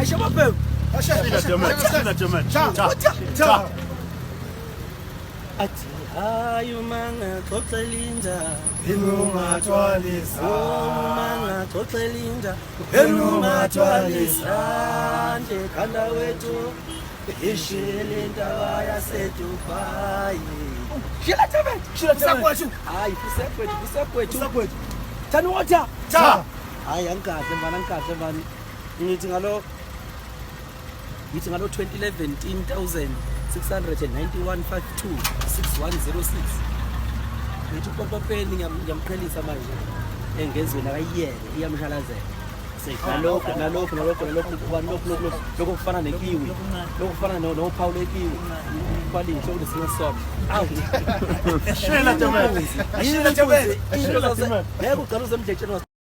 Ayisho amabhemu. Cha, cha. Athi hayi uma ngaxoxela inja. Inungathwalisa. Uma ngaxoxela inja. Inungathwalisa. Nje khanda wethu. Ishile intaba yaseDubai. Shila Tebet. Shila Tebet. Hayi kusekwethu kusekwethu. Kusekwethu. Thani water. Cha. Hayi angikahle mfana angikahle mfana. Ngithi ngalo ngithi ngalo 2011 10691 52 6106. Ngithi upompopeni ngiyamqhelisa manje engezweni akayiyeke iyamshalazela. Nalokho nalokho nalokho nalokho lokho lokho lokho kufana nekiwi, lokho kufana nophawu lwekiwi, quality okunesinye. Awu. Shila Tebet. Shila Tebet. Ngeke ugcine uzemdletsheni.